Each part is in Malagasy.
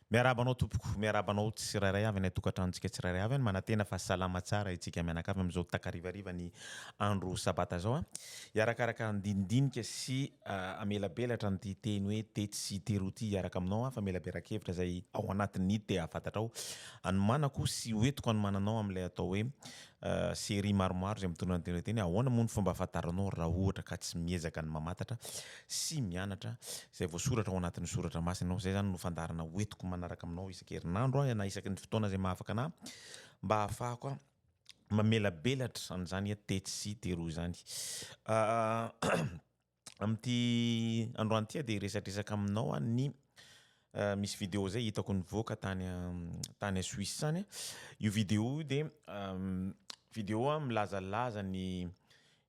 Miarahaba anao tompoko, miarahaba anao tsirairay avy any an-tokantranontsika tsirairay avy any, manantena fa salama tsara itsika mianakavy amin'izao takarivariva ny andro sabata izao a. Hiarakaraka handinidinika sy hamelabelatra an'ity teny hoe tetsy sy teroa ity hiaraka aminao aho, famelaberan-kevitra izay ao anatin'ny te hahafantatrao hanomanako sy hoentiko hanomananao amin'ilay atao hoe série maromaro izay mitondra ny teny hoe teny ahoana moa ny fomba ahafantaranao raha ohatra ka tsy miezaka ny mamantatra sy mianatra izay voasoratra ao anatin'ny soratra masina ianao. Izay izany no fandaharana hoentiko manaraka aminao isan-kerinandro na isaky ny fotoana izay mahafaka anà mba hahafahako mamelabelatra an'izany tetsy sy teroa izany. Amin'ity androany ity aho dia hiresadresaka aminao aho ny misy vidéo zay hitako nivoaka tany tany Suisse any. Io vidéo io dia vidéo milazalaza ny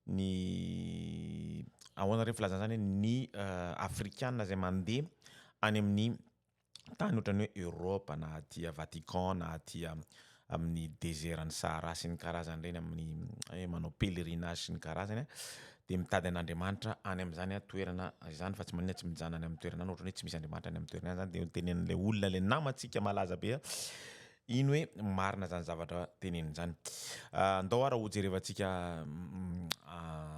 ny ahoana re ny filazana izany ny afrikana izay mandeha any amin'ny tany ohatran'ny hoe Europe na aty Vatican na aty amin'ny desert an'i Sahara sy ny karazany ireny amin'ny hoe manao pèlerinage sy ny karazany dia mitady an'Andriamanitra any amin'izany toerana izany fa tsy maninona tsy mijanona any amin'ny toerana any ohatran'ny hoe tsy misy Andriamanitra any amin'ny toerana any izany dia notenenin'ilay olona ilay namantsika malaza be iny hoe marina izany zavatra teneniny izany. Andao ary hojerevantsika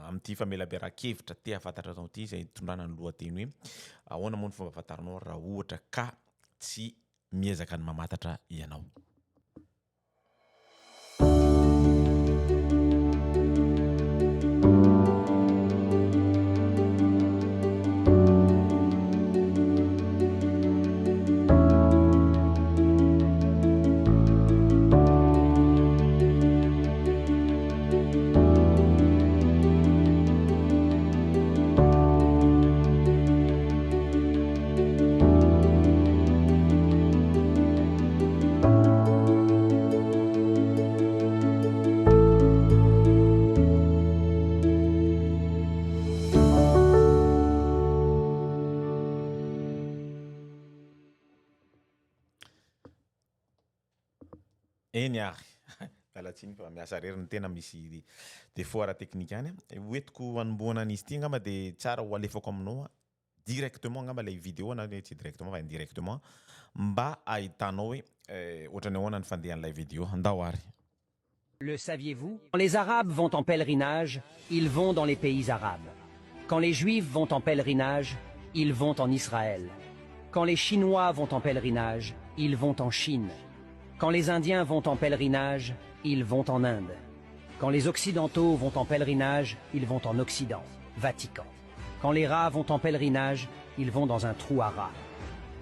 amin'ity famelaberan-kevitra te hahafantatra anao ity izay itondrana ny lohateny hoe ahoana moa ny fomba ahafantaranao raha ohatra ka tsy miezaka ny mamantatra ianao. Eny ary, miala tsiny fa miasa irery ny tena misy défaut ara-teknika any. Hoentiko hanombohana an'izy ity angamba dia tsara ho alefako aminao directement angamba ilay vidéo na tsy directement fa indirectement mba ahitanao hoe ohatran'ny ahoana ny fandehan'ilay vidéo. Andao ary. Le saviez-vous Quand les Arabes vont en pèlerinage, ils vont dans les pays arabes. Quand les Juifs vont en pèlerinage, ils vont en Israël. Quand les Chinois vont en pèlerinage, ils vont en Chine. Quand les Indiens vont en pèlerinage, ils vont en Inde. Quand les Occidentaux vont en pèlerinage, ils vont en Occident, Vatican. Quand les rats vont en pèlerinage, ils vont dans un trou à rats.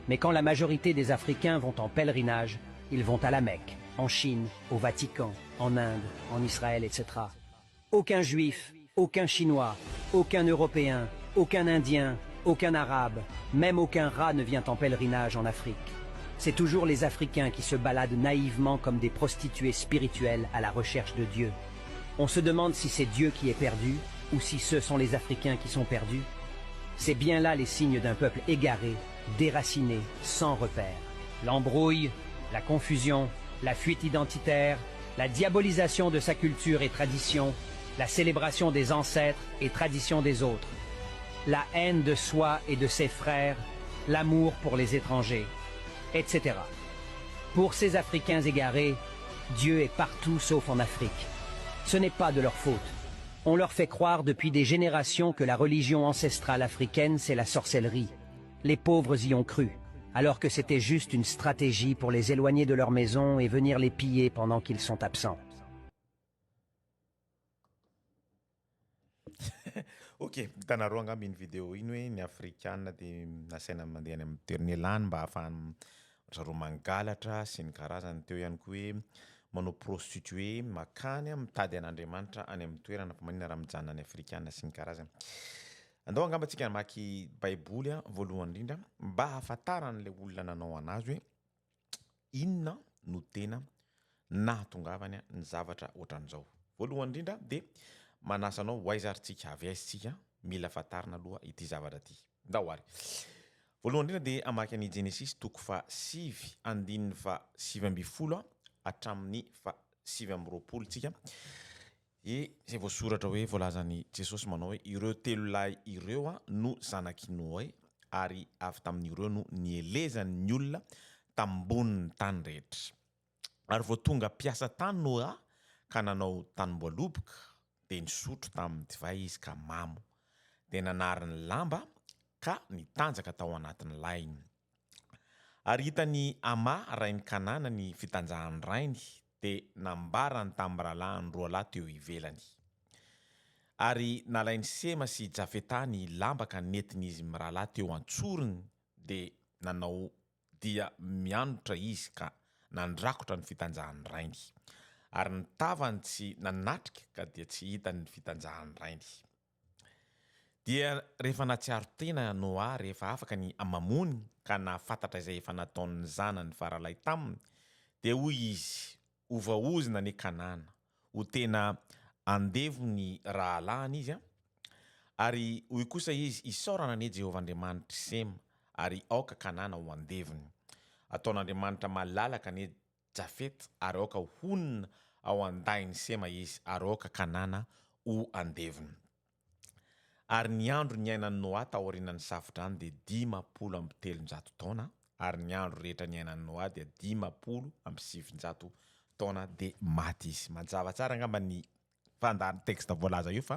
Mais quand la majorité des Africains vont en pèlerinage, ils vont à la Mecque, en Chine, au Vatican, en Inde, en Israël, etc. Aucun juif, aucun chinois, aucun européen, aucun indien, aucun arabe, même aucun rat ne vient en pèlerinage en Afrique. C'est toujours les Africains qui se baladent naïvement comme des prostituées spirituelles à la recherche de Dieu. On se demande si c'est Dieu qui est perdu ou si ce sont les Africains qui sont perdus. C'est bien là les signes d'un peuple égaré, déraciné, sans repère. L'embrouille, la confusion, la fuite identitaire, la diabolisation de sa culture et tradition, la célébration des ancêtres et traditions des autres, la haine de soi et de ses frères, l'amour pour les étrangers, etc. Pour ces Africains égarés, Dieu est partout sauf en Afrique. Ce n'est pas de leur faute. On leur fait croire depuis des générations que la religion ancestrale africaine, c'est la sorcellerie. Les pauvres y ont cru, alors que c'était juste une stratégie pour les éloigner de leur maison et venir les piller pendant qu'ils sont absents. Ok, hitanareo angamba iny vidéo iny hoe ny afrikana dia nasaina mandeha any amin'ny toerana ialany mba ahafahany zareo mangalatra sy ny karazany, teo ihany koa hoe manao prostituée makany mitady an'Andriamanitra any amin'ny toerana fa maninona raha mijanona any afrikana sy ny karazany. Andao angamba tsika hamaky baiboly voalohany indrindra mba hahafantaran'ilay olona nanao anazy hoe inona no tena nahatongavany ny zavatra ohatran'izao. Voalohany indrindra dia manasa anao ho aiza ary tsika, avy aiza tsika, mila fantarina aloha ity zavatra ity. Ndao ary. Voalohany indrindra dia hamaky an'i Genesisy toko faha sivy andininy faha 19 hatramin'ny faha 29 tsika. E, izay voasoratra hoe voalazan'i Jesosy manao hoe ireo telo lahy ireo no zanak'i Noe ary avy tamin'ireo no nielezan'ny olona. tambonin'ny tany rehetra. Ary vao tonga mpiasa tany Noa ka nanao tanimboaloboka, dia nisotro tamin'ny divay izy ka mamo. Dia nanary ny lamba ka nitanjaka tao anatin'ny lainy. Ary hitan'i Hama rain'i Kanana ny fitanjahan'ny rainy, dia nambarany tamin'ny rahalahiny roa lahy teo ivelany. Ary nalain'i Sema sy Jafeta ny lamba ka nentin'izy mirahalahy teo an-tsorony, dia nanao dia mianotra izy ka nandrakotra ny fitanjahan'ny rainy. Ary ny tavany tsy nanatrika ka dia tsy hitany ny fitanjahan'ny rainy. Dia rehefa nahatsiaro tena Noa rehefa afaka ny hamamony ka nahafantatra izay efa nataon'ny zanany faralahy taminy, dia hoy izy, Ho voaozona anie Kanana, ho tena andevo ny rahalahiny izy an! Ary hoy kosa izy, Isaorana anie Jehovah Andriamanitr'i Sema, ary aoka Kanana ho andevony. Ataon'Andriamanitra malalaka anie Jafeta, ary aoka honina ao an-dahin'i Sema izy, ary aoka Kanana ho andevony. Ary ny andro niainan'i Noa taorianan'ny Safodrano dia 350 taona, ary ny andro rehetra niainan'i Noa dia 950 taona, dia maty izy. Mazava tsara angamba ny fandany texte voalaza io fa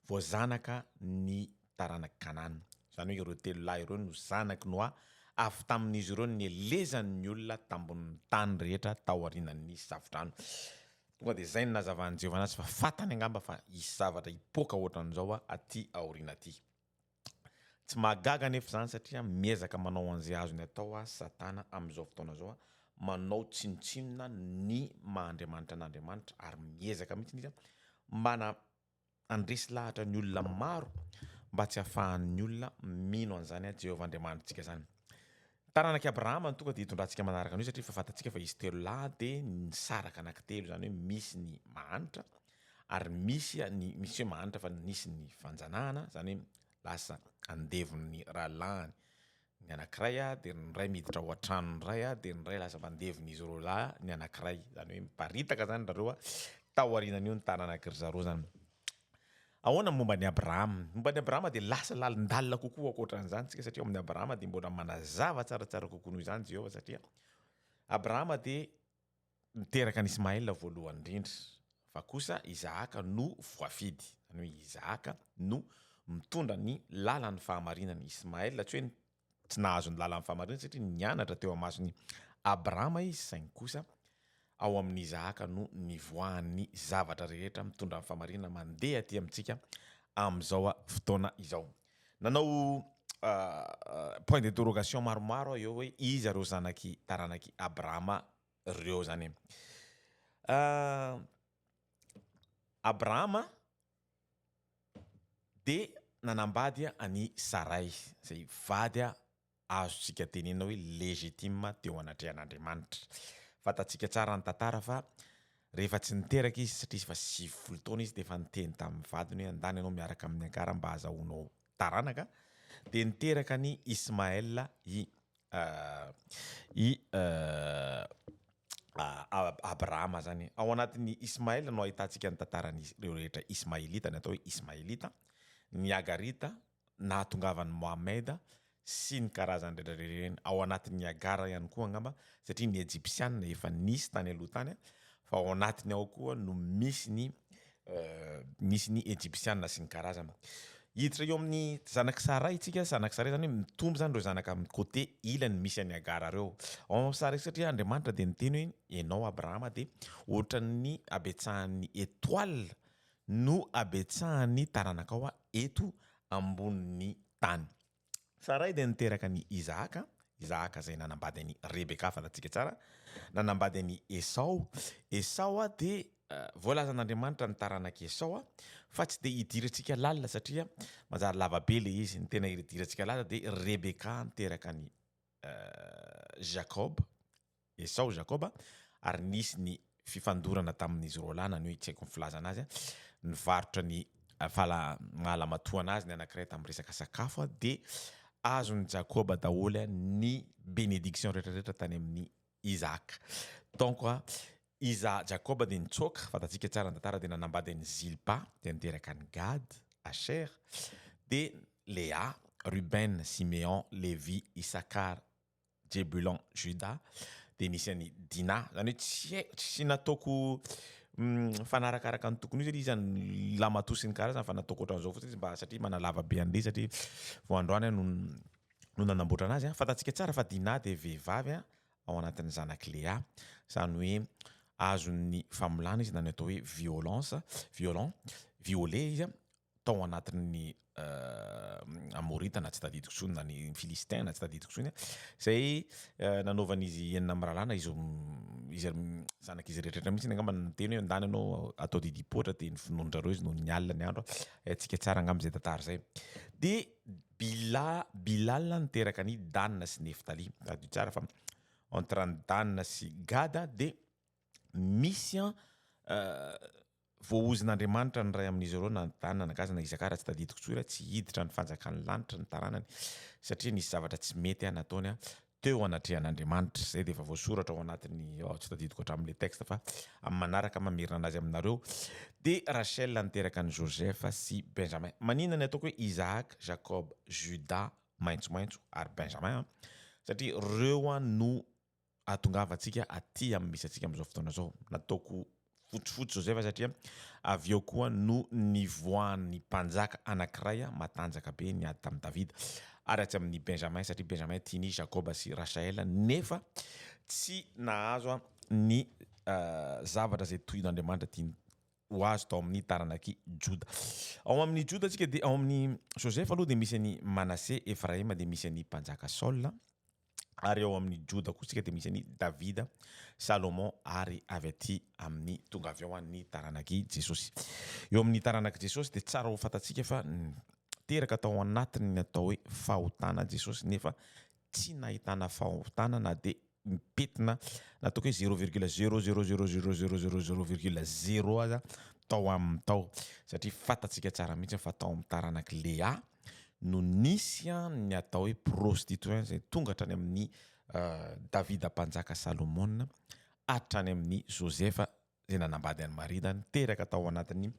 voazanaka ny taranak'i Kanana. Izany hoe ireo telo lahy ireo no zanak'i Noa, avy tamin'izy ireo no nielezan'ny olona tambonin'ny tany rehetra taorianan'ny Safodrano. Tonga dia izay no nazavan'i Jehovah anazy fa fantany angamba fa hisy zavatra hipoaka ohatran'izao aty aoriana aty. Tsy mahagaga anefa izany satria miezaka manao an'izay azony atao Satana amin'izao fotoana izao, manao tsinontsinona ny maha Andriamanitra an'Andriamanitra ary miezaka mihitsy izy mba handresy lahatra ny olona maro mba tsy hahafahan'ny olona mino an'izany Jehovah Andriamanitsika izany. Taranak'i Abrahama no tonga dia hitondrantsika manaraka an'io satria efa fantatsika fa izy telo lahy dia nisaraka anankitelo, izany hoe misy ny mahantra ary misy ny misy hoe mahantra fa nisy ny fanjanahana, izany hoe lasa andevon'ny rahalahiny ny anankiray dia ny iray miditra ao an-tranon'ny iray dia ny iray lasa mandevona izy roa lahy ny anankiray, izany hoe miparitaka izany zareo tao aorianan'io ny taranaky ry zareo izany. Ahoana ny momba an'i Abrahama? Momba an'i Abrahama dia lasa lalindalina kokoa ankoatran'izany isika satria ao amin'i Abrahama dia mbola manazava tsaratsara kokoa noho izany Jehovah satria Abrahama dia niteraka an'i Ismaela voalohany indrindra fa kosa Isahaka no voafidy, izany hoe Isahaka no mitondra ny lalan'ny fahamarinana. Ismaela tsy hoe tsy nahazo ny lalan'ny fahamarinana satria nianatra teo amason'i Abrahama izy saingy kosa ao amin'i Isahaka no nivoahan'ny zavatra rehetra mitondra ny fahamarinana mandeha aty amintsika amin'izao fotoana izao. Nanao point d'interrogation maromaro aho eo hoe iza ireo zanak'i taranak'i Abrahama ireo zany e. Abrahama dia nanambady an'i Saray izay vady azontsika tenenina hoe légitime teo anatrehan'Andriamanitra. Fantatsika tsara ny tantara fa rehefa tsy niteraka izy satria izy efa 90 taona izy dia efa niteny tamin'ny vadiny hoe andany ianao miaraka amin'i Agara mba hazahoanao taranaka, dia niteraka an'i Ismaël i i Abrahama zany. Ao anatin'ny Ismaël no ahitantsika ny tantaran'ireo rehetra Ismaelita, ny atao hoe Ismaelita, ny Agarita, nahatongavan'i Mohammed sy ny karazany rehetra rehetra ireny. Ao anatin'ny Agara ihany koa angamba, satria ny Ejipsiana efa nisy tany aloha tany, fa ao anatiny ao koa no misy ny misy ny Ejipsiana sy ny karazany. Hiditra eo amin'ny zanak'i Saray isika, zanak'i Saray zany hoe mitombo zany ireo zanaka amin'ny côté ilany misy an'i Agara ireo. Ao amin'ny Saray satria Andriamanitra dia niteny hoe ianao Abrahama dia ohatran'ny habetsahan'ny étoile no habetsahan'ny taranakao eto ambonin'ny tany. Saray dia niteraka an'i Isahaka, Isahaka izay nanambady an'i Rebeka, fantatsika tsara, nanambady an'i Esao. Esao dia voalazan'Andriamanitra ny taranak'i Esao, fa tsy dia idirantsika lalina satria manjary lava be ilay izy. Ny tena idirantsika lalina dia Rebeka niteraka an'i Jakoba. Esao, Jakoba, ary nisy ny fifandorana tamin'izy roalahy na ny hoe tsy haiko ny filazana azy, nivarotra ny fala mahalamatoana azy ny anankiray tamin'ny resaka sakafo dia azon'i Jakoba daholo ny bénédiction rehetrarehetra tany amin'i Isaac. Donc Iza Jakoba dia nitsoaka, fantatsika tsara ny tantara, dia nanambady an'i Zilpa, dia niteraka an'i Gad, Asher, dia Lea, Ruben, Simeon, Levi, Isakar, Jebulon, Juda, dia nisy an'i Dina, izany hoe tsy hay, tsy nataoko mifanarakaraka ny tokony ho izy ilay izy ny lamatoa sy ny karazany fa nataoko ohatran'izao fotsiny izy mba satria manalava be an'ilay izy satria vao androany aho no no nanamboatra anazy an, fantatsika tsara fa Dina dia vehivavy an, ao anatin'ny zanak'i Lea, izany hoe azon'ny famolana izy na ny atao hoe violence, violent, violé izy an, tao anatin'ny Amorita na tsy tadidiko intsony na ny Filistin na tsy tadidiko intsony izay nanaovan'izy enina mirahalahy na izy izy zanak'izy rehetra mihitsy angamba no niteny hoe ndana ianao atao didim-poatra dia novonoin-dRareo izy nony alina ny andro, haintsika tsara angamba izay tantara izay. Dia Bila, Bilal niteraka an'i Dana sy Neftaly, tadidio tsara fa entre an'i Dana sy Gada dia misy an Voaozin'Andriamanitra ny iray amin'izy ireo, na Dana na Gaza na Isakara, tsy tadidiko intsony, tsy hiditra ny fanjakan'ny lanitra ny taranany, satria nisy zavatra tsy mety nataony teo anatrehan'Andriamanitra. Izay dia efa voasoratra ao anatin'ny, oh, tsy tadidiko hatramin'ilay texte fa amin'ny manaraka mamerina anazy aminareo. Dia Rachel niteraka an'i Joseph sy Benjamin. Maninona ny ataoko hoe Isaac, Jacob, Judas, maitsomaitso ary Benjamin? Satria ireo no ahatongavantsika aty amin'ny misy antsika amin'izao fotoana izao. Nataoko fotsifotsy Josefa satria avy eo koa no nivoahan'ny mpanjaka anankiray matanjaka be niady tamin'i Davida. Ary atsy amin'ny Benjamin satria Benjamin tian'i Jakoba sy Rachael nefa tsy nahazo ny zavatra izay tohin'Andriamanitra tiany ho azo tao amin'ny taranak'i Joda. Ao amin'ny Joda tsika dia ao amin'ny Josefa aloha dia misy an'i Manase, Efraima dia misy an'i mpanjaka Saul. Ary ao amin'ny Joda koa isika dia misy an'i Davida, Salomon ary avy aty amin'ny tonga avy ao ny taranak'i Jesosy. Eo amin'ny taranak'i Jesosy dia tsara ho fantatsika fa teraka tao anatin'ny atao hoe fahotana Jesosy nefa tsy nahitana fahotana na dia mipetina na ataoko hoe zéro virgule zéro zéro zéro zéro zéro zéro zéro virgule zéro aza tao aminy tao satria fantatsika tsara mihitsy fa tao amin'ny taranak'i Lea no nisy ny atao hoe prostituée izay tonga hatrany amin'ny Davida mpanjaka Salomona hatrany amin'ny Josefa izay nanambady an'i Maria da niteraka tao anatin'ny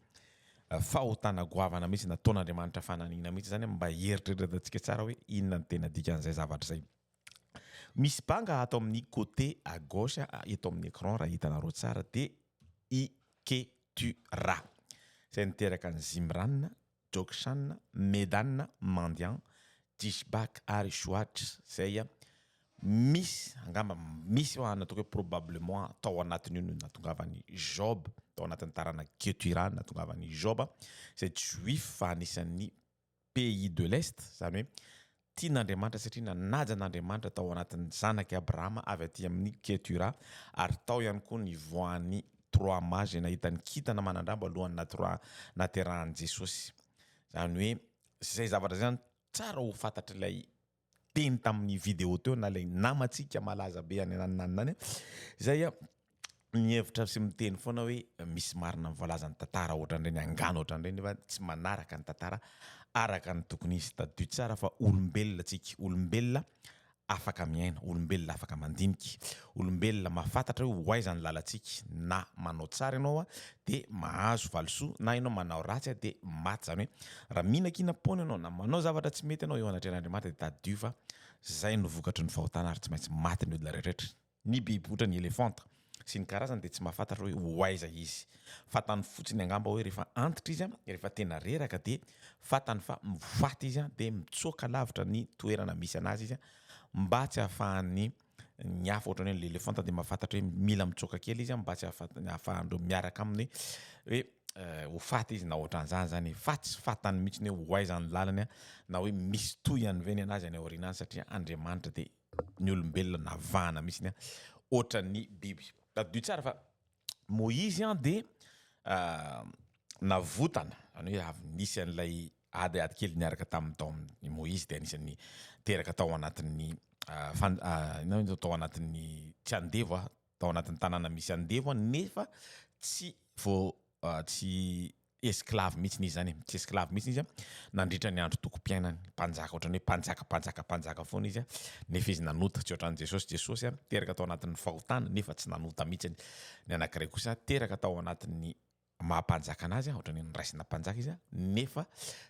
fahotana goavana mihitsy nataon'Andriamanitra fananina mihitsy izany mba hieritreretantsika tsara hoe inona ny tena dikan'izay zavatra izay. Misy banga ato amin'ny côté à gauche eto amin'ny écran raha hitanareo tsara dia i Ketura izay niteraka an'i Zimran, Jokshan, Medan, Mandian, Jishbak ary Shuach izay misy angamba misy fa nataoko hoe probablement tao anatin'io no nahatongavan'i Job, tao anatin'ny taranak'i Ketura no nahatongavan'i Job izay juif fa anisan'ny pays de l'Est, izany hoe tian'Andriamanitra satria nanaja an'Andriamanitra tao anatin'ny zanak'i Abrahama avy aty amin'ny Ketura, ary tao ihany koa nivoahan'ny trois mages izay nahita ny kintana manan-drambo alohan'ny natora naterahan'i Jesosy. Izany hoe izay zavatra izay zany tsara ho fantatr'ilay teny tamin'ny vidéo teo na ilay namantsika malaza be any ananona any izay mihevitra sy miteny foana hoe misy marina ny voalazan'ny tantara ohatran'ireny, angano ohatran'ireny nefa tsy manaraka ny tantara araka ny tokony izy. Tadidio tsara fa olombelona tsika, olombelona afaka miaina, olombelona afaka mandinika, olombelona mahafantatra hoe ho aiza ny lalantsika, na manao tsara ianao dia mahazo valisoa na ianao manao ratsy dia maty, izany hoe raha mihinankinam-poana ianao na manao zavatra tsy mety ianao eo anatrehan'Andriamanitra dia tadidio fa zay no vokatry ny fahotana ary tsy maintsy maty ny olona rehetra. Ny biby ohatra ny elefanta sy ny karazany dia tsy mahafantatra hoe ho aiza izy. Fantany fotsiny angamba hoe rehefa antitra izy, rehefa tena reraka dia fantany fa ho faty izy dia mitsoaka lavitra ny toerana misy anazy izy mba tsy hahafahan'ny ny hafa ohatra ny hoe ny elefanta dia mahafantatra hoe mila mitsoaka kely izy mba tsy hahafahan'ireo miaraka aminy hoe ho faty izy na ohatran'izany zany fa tsy fantany mihitsy hoe ho aiza ny lalany na hoe misy tohiny ve ny anazy any aoriana any satria Andriamanitra dia ny olombelona navahana mihitsy an, ohatran'ny biby. Tadidio tsara fa Moizy an dia navotana, izany hoe avy nisy an'ilay ady ady kely niaraka tamin'ny tao amin'i Moizy dia anisan'ny teraka tao anatin'ny fan- inona moa tao anatin'ny tsy andevo an, tao anatin'ny tanàna misy andevo an, nefa tsy vao tsy esclave mihitsy izy zany e, tsy esclave mihitsy izy nandritra ny andro tokom-piainany, mpanjaka ohatran'ny hoe mpanjaka mpanjaka mpanjaka foana izy nefa izy nanota, tsy ohatran'i Jesosy, Jesosy teraka tao anatin'ny fahotana nefa tsy nanota mihitsy, ny anankiray kosa teraka tao anatin'ny. maha mpanjaka anazy, ohatran'ny hoe noraisina mpanjaka izy nefa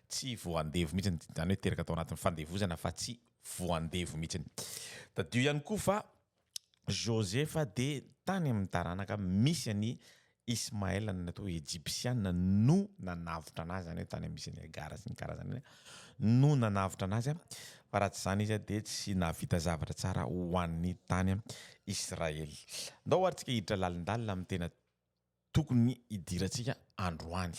tsy voandevo mihitsy, izany hoe teraka tao anatin'ny fandevozana fa tsy voandevo mihitsy. Tadidio ihany koa fa Josefa dia tany amin'ny taranaka misy an'i Ismaela ny atao hoe Ejipsiana no nanavotra anazy, izany hoe tany misy an'i Hagara sy ny karazany ireny no nanavotra anazy, fa raha tsy izany izy dia tsy nahavita zavatra tsara ho an'ny tany Israely. Ndao ary tsika hiditra lalindalina amin'ny tena tokony hidirantsika androany.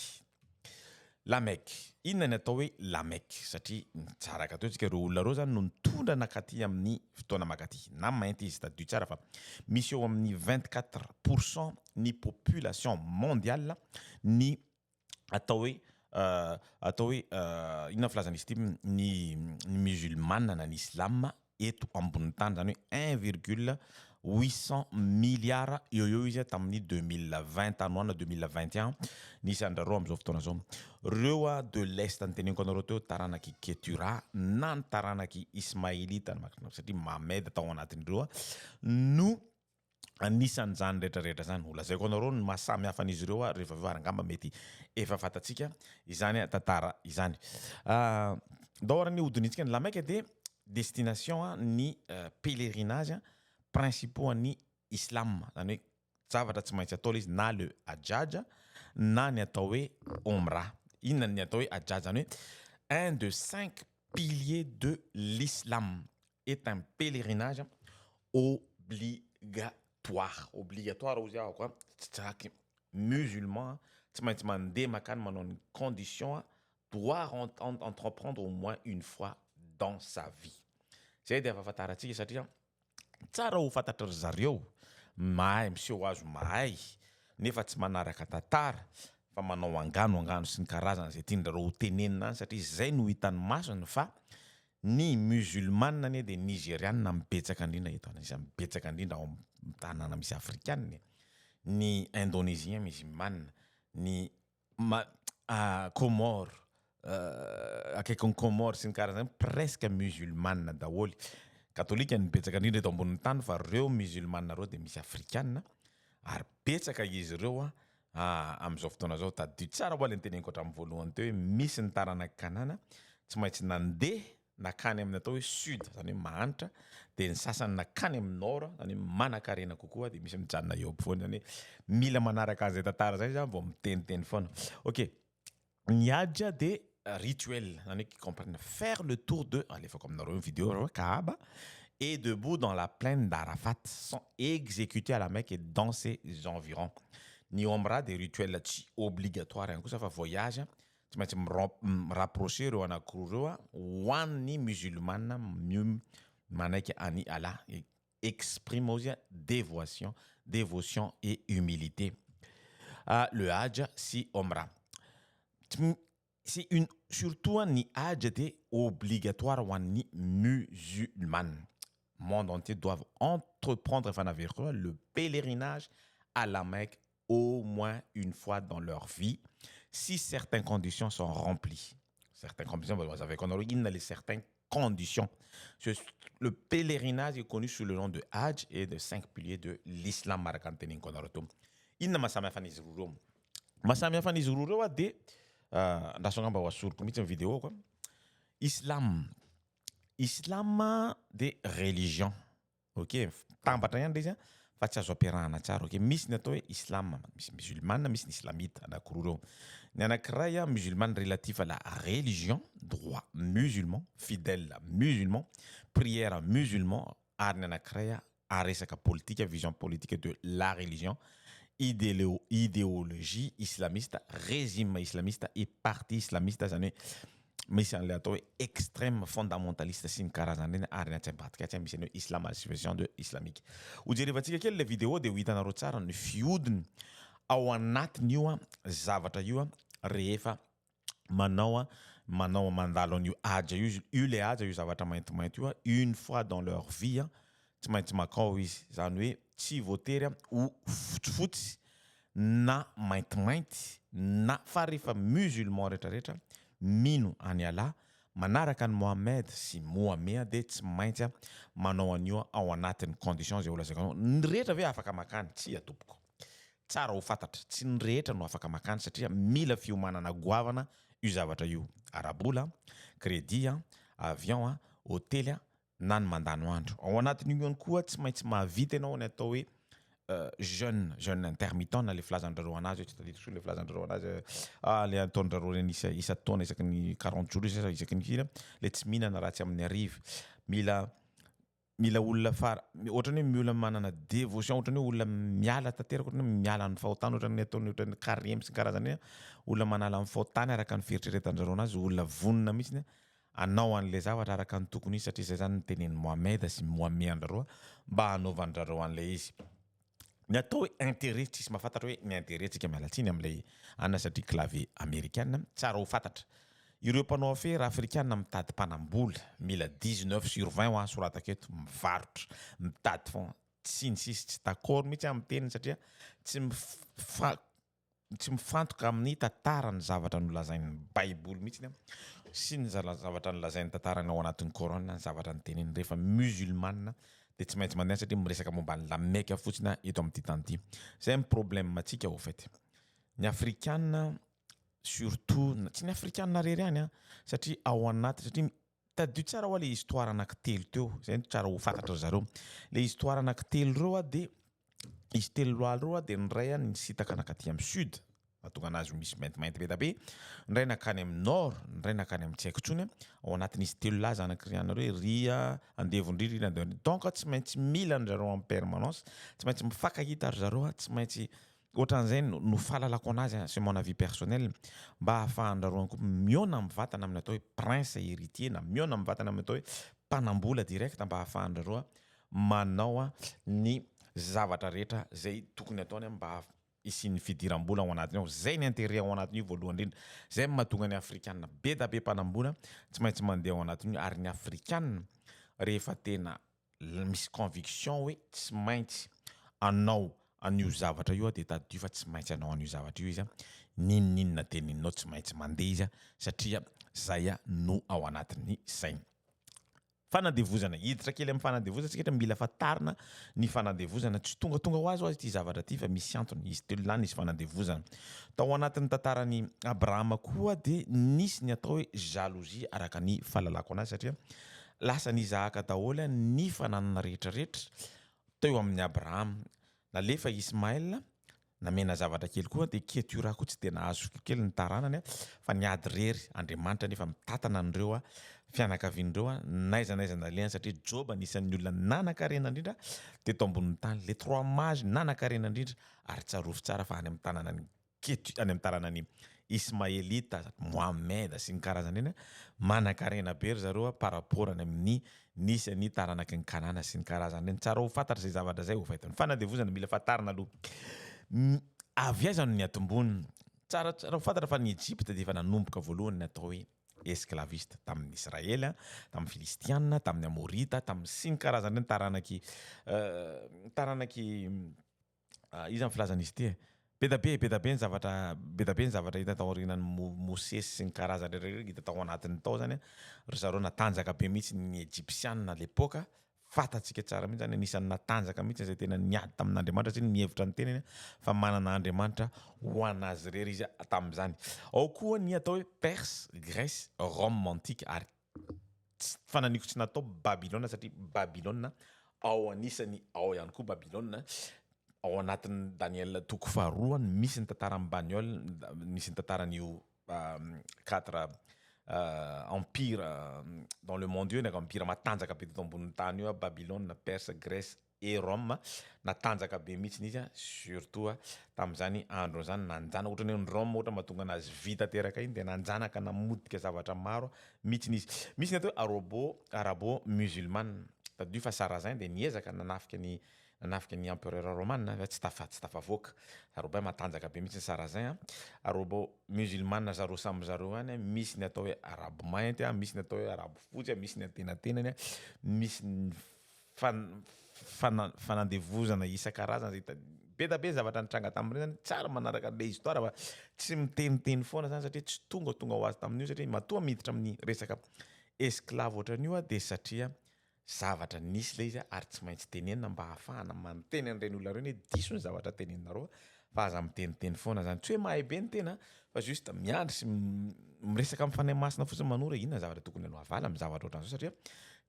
La Mecque. Inona ny atao hoe La Mecque? Satria nitsaraka teo tsika, ireo olona ireo zany no nitondra nankaty amin'ny fotoana mankaty. Na mainty izy, tadidio tsara fa misy eo amin'ny 24% ny population mondiale ny atao hoe atao hoe inona filazana izy ity, ny ny musulmane na ny islam eto ambonin'ny tany, izany hoe un virgule huit cent milliards eo eo izy tamin'ny 2020 tany ho any na 2021 ny isan-dRareo amin'izao fotoana izao. Reo de l'est noteneniko anareo teo taranak'i Ketura na ny taranak'i Ismaelita satria Mamed tao anatin'ireo no anisan'izany rehetra rehetra izany. Ho lazaiko anareo ny maha samy hafa an'izy ireo rehefa avy eo ary angamba mety efa fantatsika izany tantara izany. Ndao ary ny hodinihintsika ny La Mecque dia destination ny pèlerinage principaux an'ny islam, izany hoe zavatra tsy maintsy atao ilay izy na le hajjaj na ny atao hoe omra. Inona ny atao hoe hajjaj? Izany hoe un de cinq piliers de l'islam est un pèlerinage obligatoire, obligatoire hozy aho a, tsy jaky musulman tsy maintsy mandeha makany manao ny condition doit entreprendre au moins une fois dans sa vie. Zay dia afafantarantsika satria tsara ho fantatry ry zareo mahay miseho azy ho mahay nefa tsy manaraka tantara fa manao angano angano sy ny karazany izay tian-drareo ho tenenina any satria izay no hitan'ny masony fa ny musulmane anie dia nigeriana no betsaka indrindra eto anisan'ny betsaka indrindra ao amin'ny tanàna misy afrikana e, ny indonésien musulmane, ny ma Comores, akaikin'i Comores sy ny karazany presque musulmane daholo, katolika no betsaka indrindra eto ambonin'ny tany fa reo musulmane reo dia misy afrikana ary betsaka izy ireo amin'izao fotoana izao, tadidio tsara ho'a le niteneniko hatramin'ny voalohany teo hoe misy ny taranak'i Kanana tsy maintsy nandeha nakany amin'ny atao hoe sud zany hoe mahantra dia ny sasany nakany amin'ny nord zany hoe manankarena kokoa dia misy mijanona eo ampovoany zany hoe mila manaraka an'izay tantara zay zany vao miteniteny foana. Ok, ny hajj dia rituel zany hoe qui comprenne faire le tour de, alefako aminareo ny vidéo raha hoe Kaaba et debout dans la plaine d'Arafat sont exécutés à la Mecque et dans ses environs. Ny Omra dia rituel tsy obligatoire ihany kosa fa voyage Tsy maintsy mi-rapprocher ireo anankiroa ireo ho an'ny musulmane manaiky an'i Allah, exprime ozy dévotion, dévotion et humilité. Le Hajj sy Omra. C'est une surtout ny Hajj dia obligatoire ho an'ny musulmane. Monde entier doivent entreprendre efa naveriko le pèlerinage à la Mecque au moins une fois dans leur vie si certaines conditions sont remplies. Certaines conditions, vous avez connu les certaines conditions. Le pèlerinage est connu sous le nom de Hajj et de cinq piliers de l'islam araka ny teneniko anareo teo. Inona mahasamy hafa an'izy roa ireo? Mahasamy hafa an'izy roa ireo dia andraso angamba ho asoriko mihitsy ny vidéo ko. Islam. Islam dia religion. Ok, mitambatra ihany ilay izy an, fa tsy azo ampiarahana tsara. Ok, misy ny atao hoe islam, misy musulmane, misy ny islamita, anankiroa ireo. Ny anankiray an, musulmane relatif à la religion, droit musulman, fidèle musulman, prière musulman, ary ny anankiray an, resaka politika, vision politique de la religion, idéologie islamiste, régime islamiste et parti islamiste, izany hoe misy an'ilay atao hoe extrême fondamentaliste sy ny karazany ireny ary ny atsy ambadika atsy misy ny hoe islam association de islamique. Ho jerevantsika kely ilay vidéo dia ho hitanareo tsara ny fihodiny ao anatin'io zavatra io rehefa manao manao mandalo an'io haja io izy, io ilay haja io zavatra maintimainty io une fois dans leur vie tsy maintsy makao izy, izany hoe tsy voatery ho fotsifotsy na maintimainty na fa rehefa musulman retraretra mino an'i Allah manaraka an'i Mohammed sy Mohamea dia tsy maintsy manao an'io ao anatin'ny condition izay ho lazaiko anao, ny rehetra ve afaka makany? Tsia tompoko. Tsara ho fantatra, tsy ny rehetra no afaka makany satria mila fiomanana goavana io zavatra io, ara-bola, crédit, avion, hotely na ny mandany andro. Ao anatin'io ihany koa tsy maintsy mahavita ianao ny atao hoe jeûne, jeûne intermittent na le filazan-drareo anazy hoe tsy tadidiko intsony le filazan-drareo anazy ah le ataon-drareo reny isa isan-taona isaky ny 40 jours izy isaky ny firy le tsy mihinana raha tsy amin'ny hariva. Mila mila olona fara ohatran'ny hoe mila manana dévotion ohatran'ny hoe olona miala tanteraka ohatran'ny hoe miala amin'ny fahotana ohatran'ny ataony ohatran'ny karemy sy ny karazany ireny, olona manala amin'ny fahotany araka ny fieritreretan-drareo anazy, olona vonona mihitsiny hanao an'ilay zavatra araka ny tokony izy satria izay zany no tenenin'i Mohamed sy Mohamé an-drareo mba hanaovan-drareo an'ilay izy. Ny atao hoe intérêt, tsisy mahafantatra hoe ny intérêt tsika miala tsiny amin'ilay anona satria clavier amerikana, tsara ho fantatra. Ireo mpanao afera afrikana mitady mpanambola, mila 19 sur 20 hoa soratako eto, mivarotra, mitady fonds, sy ny sisa Tsy d'accord mihitsy aho amin'ny teniny satria tsy mifa tsy mifantoka amin'ny tantara ny zavatra nolazain'ny baiboly mihitsy aho sy ny zavatra nolazain'ny tantarany ao anatin'ny coran ny zavatra noteneniny. Rehefa musulmane dia tsy maintsy mandeha satria miresaka momba ny lameka fotsiny aho eto amin'ity tany ity. Zay ny problème antsika au fait. Ny afrikana surtout, tsy ny afrikana irery ihany an, satria ao anaty satria tadidio tsara hoa le histoire anaky telo teo, zay no tsara ho fantatry zareo. Le histoire anaky telo reo a de izy telo lahy reo a de ny ray a nisintaka nakaty amin'ny sud, nahatonga anazy ho misy maintimainty be da be, ny ray nakany amin'ny nord, ny ray nakany amin'ny tsy haiko intsony, ao anatin'izy telo lahy zanaky ry anareo hoe ry andevon-dry ry andevon-dry, donc tsy maintsy mila an-dry zareo en permanence, tsy maintsy mifankahita ry zareo a, tsy maintsy Ohatran'izay no fahalalako anazy an, c'est mon avis personnel, mba ahafahan-dRaroa koa mihaona mivantana amin'ny atao hoe prince héritier na mihaona mivantana amin'ny atao hoe mpanambola direct mba ahafahan-dRaroa manao ny zavatra rehetra izay tokony ataony mba hisian'ny fidiram-bola ao anatiny ao. Izay ny intérêt ao anatin'io voalohany indrindra. Izay no mahatonga ny afrikana be da be mpanambola tsy maintsy mandeha ao anatin'io ary ny afrikana rehefa tena misy conviction hoe tsy maintsy anao an'io zavatra io aho de tadidio fa tsy maintsy anao an'io zavatra io izy a, n'inon'inona teneninao tsy maintsy mandeha izy a satria zay a no ao anatin'ny sainy. Fanandevozana, hiditra kely amin'ny fanandevozana tsika satria mila fantarina ny fanandevozana, tsy tongatonga ho azy ho'a ity zavatra ity fa misy antony, izy telo lahy nisy fanandevozana. Tao anatin'ny tantaran'i Abrahama koa de nisy ny atao hoe jalousie araka ny fahalalako anazy satria Lasan'i Isahaka daholo ny fananana rehetrarehetra teo amin'i Abrahama. Nalefa i Ismaela, namena zavatra kely koa, dia Ketura koa tsy dia nahazo kely ny taranany fa niady irery. Andriamanitra anefa mitantana an'ireo fianakaviana ireo n'aiza n'aiza nalehany satria Joba anisan'ny olona nanan-karena indrindra teto ambonin'ny tany. Les trois mages nanan-karena indrindra ary tsarovy tsara fa any amin'ny tanànan'i Ketu, any amin'ny taranan'i Ismaelita, Mohammed sy ny karazany ireny, manankarena be ry zareo par rapport any amin'ny nisy an'ny taranaky ny Kanana sy ny karazany ireny. Tsara ho fantatra izay zavatra izay ho fahitana. Fanandevozana mila fantarina aloha. Avy aiza no niatombony? Tsara tsara ho fantatra fa ny Egypte dia efa nanomboka voalohany ny atao hoe esclaviste tamin'ny Israely, tamin'ny Filistiana, tamin'ny Amorita, tamin'ny sy ny karazany ireny taranaky taranaky Iza ny filazan'izy ity e? Be da be, be da be ny zavatra, be da be ny zavatra hita tao aorianan'i Mosesy sy ny karazany rehetra rehetra hita tao anatiny tao zany an, ry zareo natanjaka be mihitsy ny Ejipsiana à l'époque, fantatsika tsara mihitsy zany, anisan'ny natanjaka mihitsy izay tena niady tamin'Andriamanitra satria nihevitra ny tenany fa manana Andriamanitra ho an'azy irery izy tamin'izany. Ao koa ny atao hoe Perse, Grèce, Rome antique ary tsy fananiko tsy natao Babylona satria Babylona ao anisany ao ihany koa Babylona ao anatin'ny Daniel toko faharoa no misy ny tantaran'i Baniol misy ny tantaran'io quatre empire dans le monde io empire matanjaka be teto ambonin'ny tany io Babylona, Perse, Grèce et Rome natanjaka be mihitsy izy surtout tamin'izany andro izany nanjanaka ohatran'ny hoe ny Rome ohatra mahatonga anazy vy tanteraka iny dia nanjanaka namotika zavatra maro mihitsy izy. Misy ny atao hoe arabo arabo musulmane tadidio fa Sarrazin dia niezaka nanafika ny nanafika ny empereur romane fa tsy tafa tsy tafavoaka. Robin matanjaka be mihitsy ny Sarrazin arabo musulmane zareo samy zareo ihany misy ny atao hoe arabo mainty misy ny atao hoe arabo fotsy misy ny antenatenany misy ny fanandevozana isan-karazany zay hita, be da be ny zavatra nitranga tamin'ireny zany, tsara manaraka an'ilay histoire fa tsy miteniteny foana zany satria tsy tongatonga ho azy tamin'io satria matoa miditra amin'ny resaka esclave ohatran'io aho de satria zavatra nisy ilay izy ary tsy maintsy tenenina mba hahafahana manoteny an'ireny olona ireny hoe diso ny zavatra teneninareo. Fa aza miteniteny foana zany. Tsy hoe mahay be ny tena fa juste miandry sy miresaka amin'ny Fanahy Masina fotsiny manoro hoe inona ny zavatra tokony hanao avala amin'ny zavatra ohatran'izao satria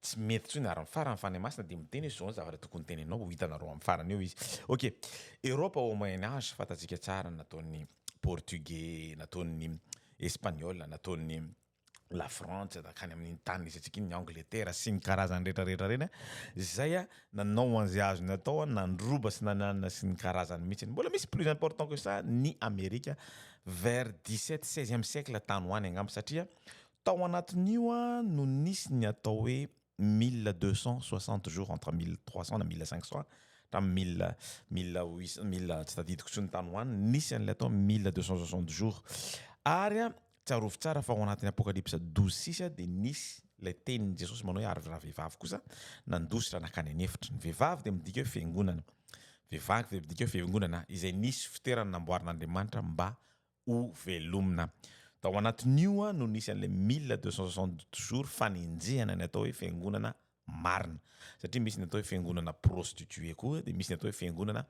tsy mety intsony ary ny farany Fanahy Masina dia miteny hoe zao ny zavatra tokony teneninao ho hitanareo amin'ny farany eo izy. Ok, Europe au Moyen Age fantatsika tsara ny nataon'ny Portugais, nataon'ny Espagnol, nataon'ny la Frantsa, nankany amin'iny tany nisy antsika iny, ny Angletera sy ny karazany rehetra rehetra ireny, izay nanao an'izay azony atao, nandroba sy nananona sy ny karazany mihitsy. Mbola misy plus important que ça ny Amerika vers dix-sept, seizième siècle tany ho any angamba satria tao anatin'io no nisy ny atao hoe 1260 jours entre 1300 na 1500 hatramin'ny mille mille huit cent mille tsy tadidiko intsony tany ho any nisy an'ilay atao 1260 jours ary Tsarovy tsara fa ao anatin'ny Apokalypsa 12 6 dia nisy ilay tenin'i Jesosy manao hoe ary ravehivavy kosa nandositra nankany an'efitra. Ny vehivavy dia midika hoe fiangonana. Vehivavy dia midika hoe fiangonana izay nisy fitoerana namboarin'Andriamanitra mba ho velomina. Tao anatin'io no nisy an'ilay 1260 jours fanenjehana ny atao hoe fiangonana marina. Satria misy ny atao hoe fiangonana prostituée koa dia misy ny atao hoe fiangonana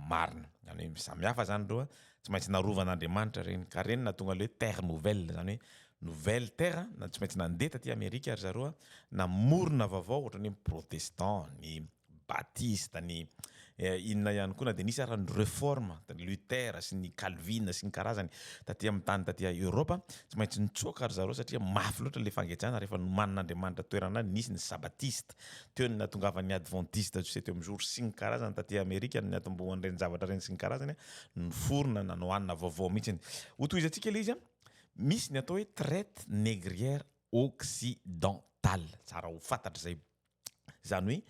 marina. Izany hoe samy hafa izany ireo, tsy maintsy narovan'Andriamanitra ireny. Ka ireny nahatonga ilay hoe terre nouvelle, izany hoe nouvelle terre, na tsy maintsy nandeha taty Amerika ry zareo namorona vaovao ohatran'ny hoe ny protestant, ny batista, ny inona ihany koa na dia nisy ara ny reforme, Luther sy ny Calvin sy ny karazany taty amin'ny tany taty Europe, tsy maintsy nitsoaka ry zareo satria mafy loatra ilay fangejana rehefa nomanin'Andriamanitra toerana any, nisy ny sabatiste, teo ny nahatongavan'ny adventiste du septième jour sy ny karazany taty Amerika, ny niatombohan'ireny zavatra ireny sy ny karazany, niforona nanao hanina vaovao mihitsy. Hotohizantsika ilay izy, misy ny atao hoe traite négrière occidentale, tsara ho fantatra izay. Izany hoe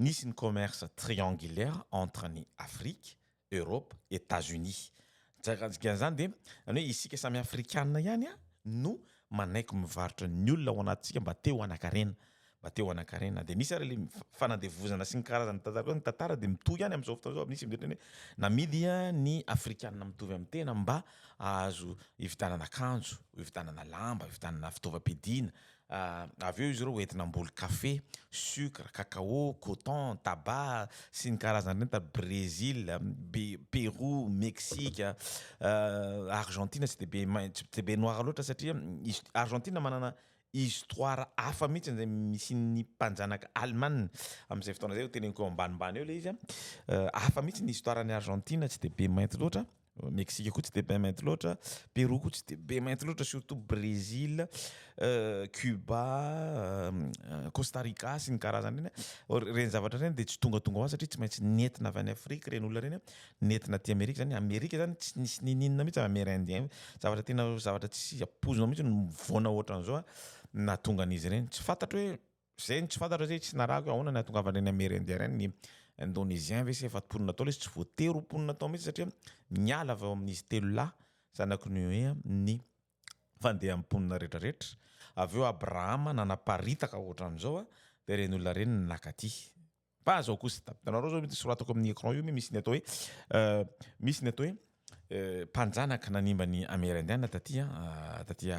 nisy ny commerce triangulaire entre ny Afrique, Europe, Etats Unis. Dikan'izany dia izany hoe isika samy afrikana ihany no manaiky mivarotra ny olona ao anatintsika mba te ho hanan-karena, mba te ho hanan-karena. Dia nisy ary ilay fanandevozana sy ny karazany tantara koa, ny tantara dia mitohy ihany amin'izao fotoana izao, misy mieritreritra hoe namidy ny afrikana mitovy amin'ny tena mba hahazo hividianana akanjo, hividianana lamba, hividianana fitaovam-piadiana, Avy eo izy ireo hoentina hamboly kafe, sucre, cacao, coton, tabac sy ny karazany ireny tany Brésil, Pérou, Mexique, Argentine tsy dia be main- tsy dia be noir loatra satria Argentine manana histoire hafa mihitsy izay nisian'ny mpanjanaka alemana amin'izay fotoana izay, ho teneniko eo ambanimbany eo ilay izy an, hafa mihitsy ny histoire an'i Argentine tsy dia be mainty loatra. Mexique koa tsy de be mainty loatra, Pérou koa tsy de be mainty loatra surtout Brésil, Cuba, Costa Rica sy ny karazany ireny, ireny zavatra ireny de tsy tongatonga ho azy satria tsy maintsy nentina avy any Afrika ireny olona ireny, nentina aty Amerika zany, Amerika zany tsy nisy ninininona mihitsy Amérindien, zavatra tena zavatra tsy ampoizinao mihitsy no mivoana ohatran'izao nahatonga an'izy ireny, tsy fantatro hoe Zay no tsy fantatro satria tsy narahako hoe ahoana ny hahatongavan'ireny Amérindien ireny, ny Indonésien ve sa efa mponina tao ilay izy, tsy voatery ho mponina tao mihitsy satria niala avy ao amin'izy telo lahy zanak'i Noé ny fandehan'ny mponina rehetrarehetra, avy eo Abrahama nanaparitaka ohatran'izao dia ireny olona ireny naka aty. Fa zao kosa, hitanareo zao mety soratako amin'ny écran io misy ny atao hoe misy ny atao hoe mpanjanaka nanimba ny Amerindiana taty taty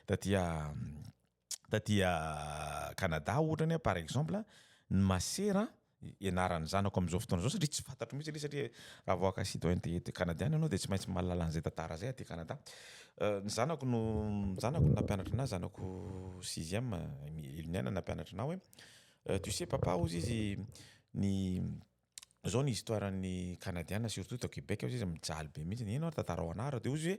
taty taty Canada ohatra ny par exemple ny masera ianaran'ny zanako amin'izao fotoana izao satria tsy fantatro mihitsy aloha satria raha vao haka citoyenneté canadienne ianao dia tsy maintsy mahalala an'izay tantara izay aty Canada. Ny zanako no zanako no nampianatra anahy, zanako sixième Iloniaina nampianatra anahy hoe tu sais papa hozy izy ny Zao ny histoire ny canadiana surtout tao Quebec ozy izy mijaly be mihitsy, ino ary tantarao anah de ozy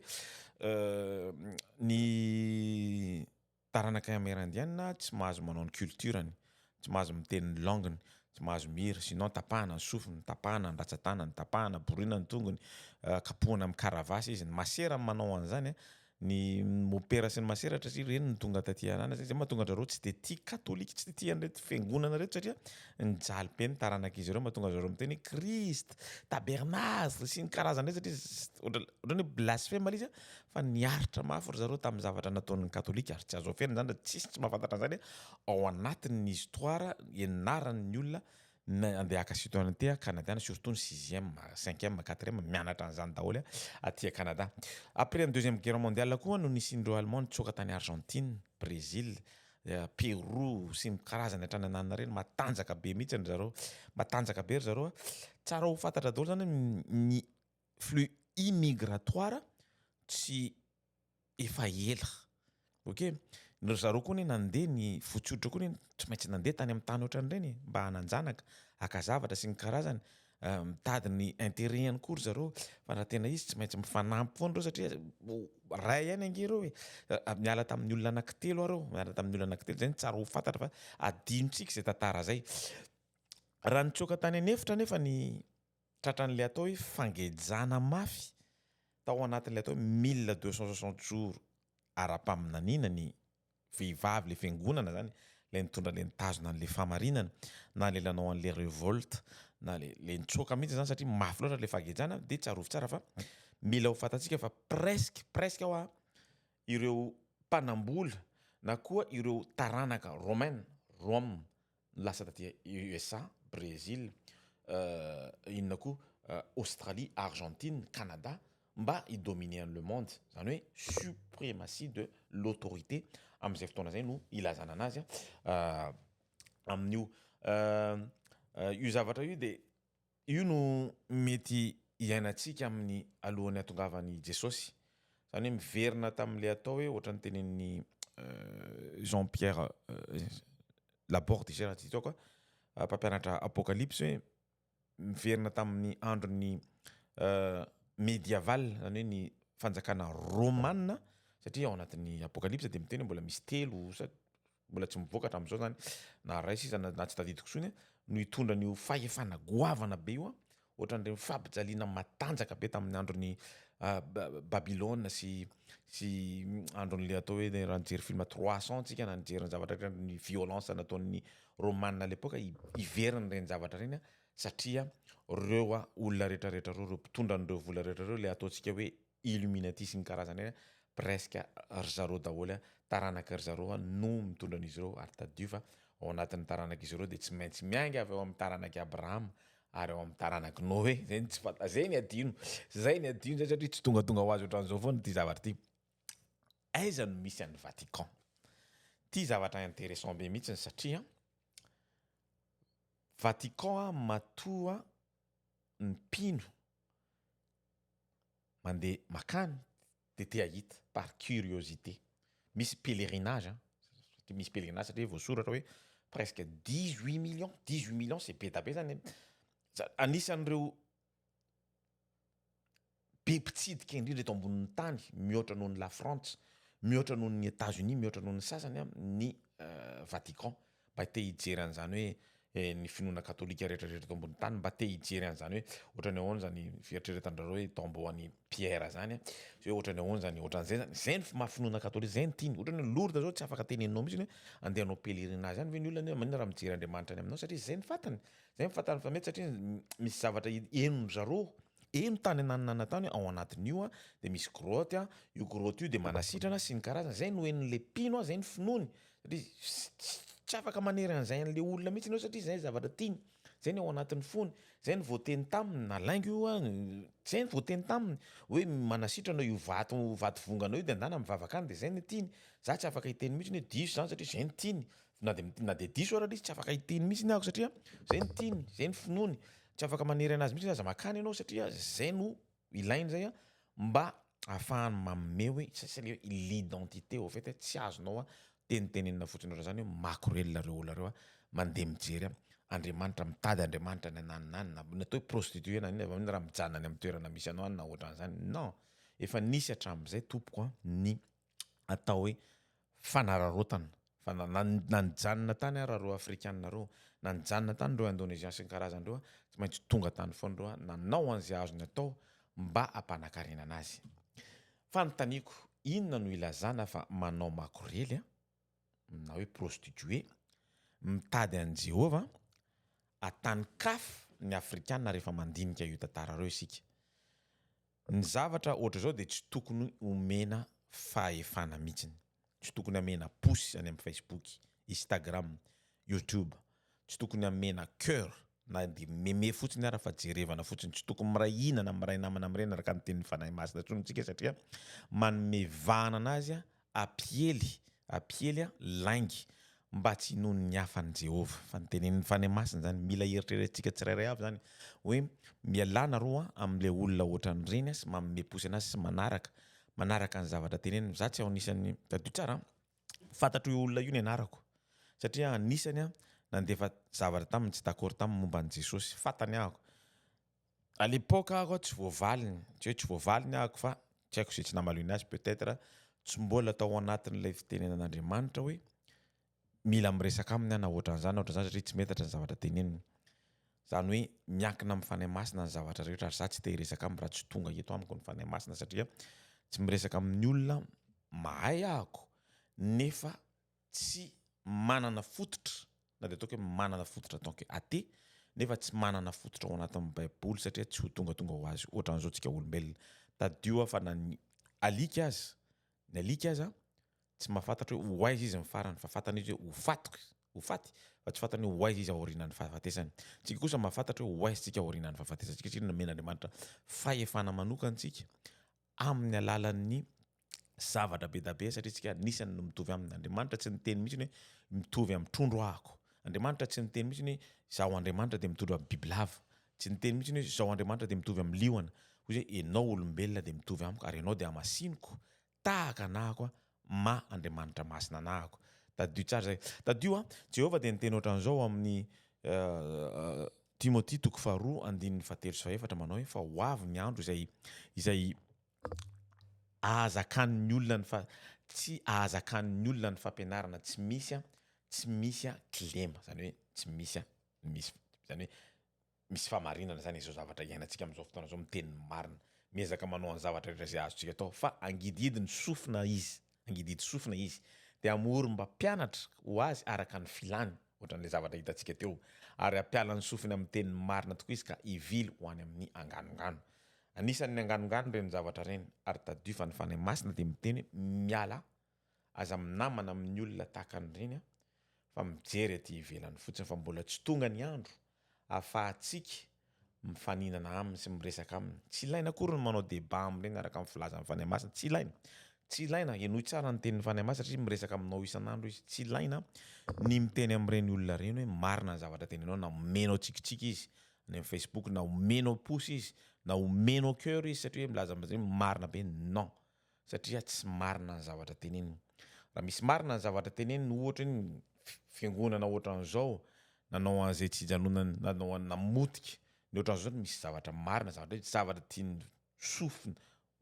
hoe ny taranaka amerindiana tsy mahazo manao ny culture-ny, tsy mahazo miteny ny langue-ny, tsy mahazo mihira sinon tapahana ny sofiny, tapahana ny ratsan-tanany, tapahana borina ny tongony, kapohana amin'ny karavasy izy, ny masera no manao an'izany an, Ny mopera sy ny masera satria ireny no tonga taty anana zay mahatonga andrareo tsy de tia katolika tsy de tia an'ireto fiangonana reto satria nijaly be ny taranak'izy ireo mahatonga anjareo miteny hoe Christ, tabernacle sy ny karazany ireny satria ohatrany hoe blasphème ilay izy fa niaritra mafy ry zareo tamin'ny zavatra nataon'ny katolika ary tsy azo afenina zany raha tsisy tsy mahafantatra an'izany ao anatin'ny histoire ianaran'ny olona Ny andeha haka citoyenneté canadiana surtout ny sixième, cinquième, quatrième mianatra an'izany daholo aty Canada. Après ny deuxième guerre mondiale koa no nisian'ireo allemand nitsoaka tany Argentine, Brésil, Pérou sy ny karazany hatrany ananona ireny, matanjaka be mihitsy ry zareo, matanjaka be ry zareo. Tsara ho fantatra daholo zany ny. flux immigratoire tsy efa ela. Ok, ry zareo koa anie nandeha ny fotsy hoditra koa anie tsy maintsy nandeha tany amin'ny tany ohatran'ireny e, mba hanan-janaka, haka zavatra sy ny karazany, mitady ny intérêt ihany koa ry zareo fa raha tena izy tsy maintsy mifanampy foana ireo satria ray ihany ange ireo e, miala tamin'ny olona anankitelo aho ireo, miala tamin'ny olona anankitelo, zay no tsara ho fantatra fa adinontsika izay tantara zay. Raha nitsoaka tany an'efitra anefa ny tratran'ilay atao hoe fangejana mafy tao anatin'ilay atao hoe 1260 jours ara-paminaniana ny vehivavy, ilay fiangonana zany, ilay nitondra ilay nitazona an'ilay fahamarinana, na ilay nanao an'ilay revolte, na ilay ilay nitsoaka mihitsy zany satria mafy loatra ilay fahagejana, dia tsarovy tsara fa mila ho fantatsika fa presque, presque hoa ireo mpanambola na koa ireo taranaka romaine, Rome, lasa taty USA, Brésil, inona koa, Australie, Argentine, Canada mba hi dominer an'i le monde, zany hoe suprématie de l'autorité amin'izay fotoana izay no ilazana anazy amin'io io zavatra io de Io no mety hiainantsika amin'ny alohan'ny hatongavan'i Jesosy. Izany hoe miverina tamin'ilay atao hoe ohatran'ny tenenin'i Jean Pierre Laborde izay raha tsy diso aho ka, mpampianatra Apokalypsy hoe miverina tamin'ny andron'ny mediaval, izany hoe ny fanjakana romana, satria ao anatin'ny Apokalypsy dia miteny hoe mbola misy telo sa mbola tsy mivoaka hatramin'izao zany na ray sisa na tsy tadidiko intsony no hitondra an'io fahefana goavana be io an, ohatran'ireny fampijaliana matanjaka be tamin'ny andron'ny Babylone sy sy andron'le atao hoe raha nijery film 300 tsika na nijery ny zavatra rehetra ny violence nataon'ny Romana à l'époque hiverina ireny zavatra ireny an satria reo olona rehetra rehetra reo, reo mpitondra an'ireo vola rehetra reo le ataontsika hoe Illuminati sy ny karazany ireny presque ry zareo daholo a, taranaky ry zareo no mitondra an'izy ireo ary tadidio fa ao anatin'ny taranak'izy ireo dia tsy maintsy miainga avy ao amin'ny taranak'i Abrahama ary ao amin'ny taranak'i Noé, zay no tsy fanta, zay ny adino, zay ny adino zay satria tsy tongatonga ho azy ohatran'izao foana ity zavatra ity. Aiza no misy an'i Vatican? Ity zavatra intéressant be mihitsiny satria Vatican matoa ny mpino mandeha makany de te hahita par curiosité, misy pèlerinage an, misy pèlerinage satria voasoratra hoe presque 18 millions, 18 millions c'est be da be zany, anisan'ireo be mpitsidika indrindra eto ambonin'ny tany mihoatra noho ny la Frantsa, mihoatra noho ny Etats-Unis, mihoatra noho ny sasany an ny Vatican, mba te hijery an'izany hoe ny finoana katolika rehetra rehetra eto ambony tany mba te hijery an'izany hoe ohatran'ny ahoana izany fieritreretan-dry zareo hoe tombeau an'i Pierre zany an, hoe ohatran'ny ahoana zany, ohatran'izay zany, zay ny maha finoana katolika, zay no tiany, ohatran'ny hoe Lourdes zao tsy afaka teneninao mihitsy hoe andeha hanao pèlerinage any ve ny olona, maninona raha mijery Andriamanitra any aminao satria zay ny fantany, zay ny fantany fa mety satria misy zavatra henon'ny zareo Eno tany ananana tany ao anatin'io an, de misy grotte an, io grotte io de manasitrana sy ny karazany, zay no henon'le mpino an, zay ny finoany, satria tsy afaka manery an'izay an'le olona mihitsy ianao satria zay zavatra tiany, zay ny ao anatin'ny fony, zay ny voateny taminy na lainga io an, zay ny voateny taminy hoe manasitrana io vato vato vonganao io de andana mivavaka any de zay ny tiany, za tsy afaka hiteny mihitsy hoe diso zany satria zay ny tiany, na de na de diso ara le izy tsy afaka hiteny mihitsy aho satria zay ny tiany, zay ny finoany, Tsy afaka manery anazy mihitsy aza makany ianao satria zay no ilainy zay mba ahafahany manome hoe c'est le l'identité au fait tsy azonao tenitenenina fotsiny ohatran'izany hoe makorelina reo olona reo mandeha mijery Andriamanitra mitady Andriamanitra any ananona any na ny atao hoe prostituée na inona inona raha mijanona any amin'ny toerana misy anao any na ohatran'izany non efa nisy hatramin'izay tompoko a ny atao hoe fanararaotana fa na na nijanona tany ara reo afrikana reo, na nijanona tany reo indonesian sy ny karazany reo tsy maintsy tonga tany foana reo nanao an'izay azony atao mba hampanakarena anazy. Fanontaniako, inona no ilazana fa manao makorely na hoe prostituée mitady an'i Jehovah an-tanin-kafa ny afrikana rehefa mandinika io tantara reo isika? Ny zavatra ohatr'izao dia tsy tokony omena fahefana mihitsiny. Tsy tokony amena pouce any amin'ny Facebook, Instagram, YouTube. Tsy tokony amena coeur na dia meme fotsiny ara fa jerevana fotsiny. Tsy tokony miray hina na miray namana amin'ireny araka ny tenin'ny Fanahy Masina intsony isika satria manome vahana anazy hampiely, hampiely lainga. mba tsy hinoan'ny hafa an'i Jehovah. Fa ny tenenin'ny Fanahy Masina izany, mila eritreretintsika tsirairay avy izany hoe mialà nareo amin'ilay olona ohatran'ireny sy manome posy anazy sy manaraka, manaraka ny zavatra teneniny. Za tsy ao anisan'ny, tadidio tsara an, fantatro io olona io ny anarako satria anisany aho nandefa zavatra taminy tsy d'accord taminy momba an'i Jesosy, fantany ahako. À l'époque aho tsy voavaliny, tsy hoe tsy voavaliny ahako fa tsy haiko izay tsy namaliany azy peut être tsy mbola tao anatin'ilay fitenenan'Andriamanitra hoe mila miresaka aminy aho na ohatran'izany na ohatran'izany satria tsy metatra ny zavatra teneniny. Izany hoe miankina amin'ny Fanahy Masina ny zavatra rehetra ary za tsy te hiresaka aminy raha tsy tonga eto amiko ny Fanahy Masina satria tsy miresaka amin'ny olona mahay ahako nefa tsy manana fototra, na dia ataoko hoe manana fototra en tant que athée, nefa tsy manana fototra ao anatin'ny baiboly satria tsy ho tongatonga ho azy ohatran'izao tsika olombelona. Tadidio aho fa na ny alika aza, ny alika aza tsy mahafantatra hoe ho aiza izy ny farany fa fantany izy hoe ho fatiko, ho faty fa tsy fantany hoe ho aiza izy aorianan'ny fahafatesany. Tsika kosa mahafantatra hoe ho aiza tsika aorianan'ny fahafatesantsika satria nomen'Andriamanitra fahefana manokana tsika amin'ny alalan'ny zavatra be da be satria tsika anisany no mitovy aminy. Andriamanitra tsy niteny mihitsy hoe mitovy amin'ny trondro ahako. Andriamanitra tsy niteny mihitsy hoe izaho Andriamanitra dia mitovy amin'ny bibilava. Tsy niteny mihitsy hoe izaho Andriamanitra dia mitovy amin'ny liona. Hoy izy hoe ianao olombelona dia mitovy amiko ary ianao dia hamasiniko tahaka anahako maha Andriamanitra masina anahako. Tadidio tsara izay. Tadidio an, Jehovah dia niteny ohatran'izao amin'ny Timoty toko faharoa andininy fahatelo sy fahefatra manao hoe fa ho avy ny andro izay izay ahazakan'ny olona ny fa tsy ahazakan'ny olona ny fampianarana tsy misy an, tsy misy an kilema, zany hoe tsy misy an misy zany hoe misy fahamarinana zany izao zavatra iainantsika amin'izao fotoana izao miteny ny marina, miezaka manao ny zavatra rehetra izay azontsika atao fa angidihidy ny sofina izy, angidihidy sofina izy dia hamory mba mpianatra ho azy araka ny filany, ohatran'ilay zavatra hitantsika teo, ary hampiala ny sofiny amin'ny teny marina tokoa izy ka hivily ho any amin'ny anganongano. Anisan'ny anganongano ireny zavatra ireny, ary tadidio fa ny Fanahy Masina dia miteny hoe mialà, aza minamana amin'ny olona tahaka an'ireny fa mijery aty ivelany fotsiny fa mbola tsy tonga ny andro ahafahantsika mifaninana aminy sy miresaka aminy. Tsy ilaina akory ny manao débat amin'ireny araka ny filazan'ny Fanahy Masina, tsy ilaina, tsy ilaina, henoy tsara ny tenin'ny Fanahy Masina satria miresaka aminao isan'andro izy, tsy ilaina ny miteny amin'ireny olona ireny hoe marina ny zavatra teneninao na omenao tsikitsiky izy any amin'ny Facebook na omenao pouce izy na omenao coeur izy satria hoe milaza amin'izay hoe marina be, non! Satria tsy marina ny zavatra teneniny. Raha misy marina ny zavatra teneniny ohatra hoe ny fiangonana ohatran'izao nanao an'izay tsy hijanonany nanao an- namotika ny ohatran'izao misy zavatra marina zavatra hoe zavatra tian'ny sofina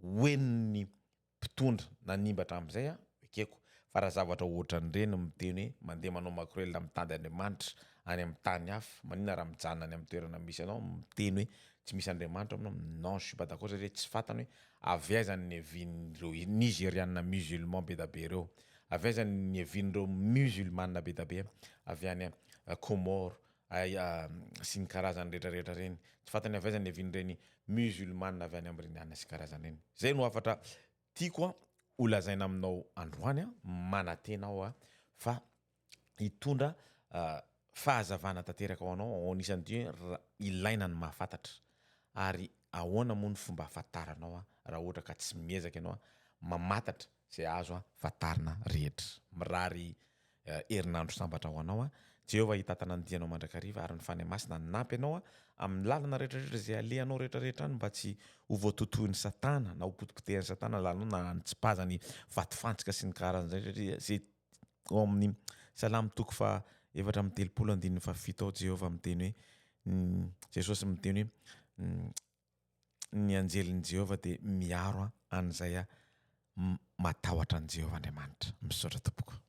ho henon'ny mpitondra nanimba hatramin'izay an, ekeko, fa raha zavatra ohatran'ireny no miteny hoe mandeha manao makorelina mitady Andriamanitra any amin'ny tany hafa, maninona raha mijanona any amin'ny toerana misy anao miteny hoe tsy misy Andriamanitra aminao, non je suis pas d'accord satria tsy fantany hoe avy aiza ny niavian'ireo Nigeriana musulman be da be ireo, avy aiza ny niavian'ireo musulmana be da be avy any Comores, Ay sy ny karazany rehetra rehetra ireny. Tsy fantany avy aiza ny niavian'ireny musulman avy any amin'ireny anona sy karazany ireny. Izay no hafatra tiako ho lazaina aminao androany an, manantena aho fa hitondra fahazavana tanteraka ho anao ao anisan'ity hoe ilaina ny mahafantatra ary ahoana moa ny fomba ahafantaranao raha ohatra ka tsy miezaka ianao mamantatra izay azo fantarina rehetra. Mirary herinandro sambatra ho anao. Jehovah hitantana ny dianao mandrakariva ary ny Fanahy Masina hanampy anao amin'ny lalana rehetrarehetra izay alehanao rehetrarehetra any mba tsy ho voatotohin'i Satana na ho potipotehin'i Satana ny lalanao na hanitsipazany vatofantsika sy ny karazan'izay satria izay ao amin'ny Salamo toko faha 34 andininy fahafito ao Jehovah miteny hoe Jesosy miteny hoe ny anjelin'i Jehovah dia miaro an'izay matahotra an'i Jehovah Andriamanitra. Misaotra tompoko.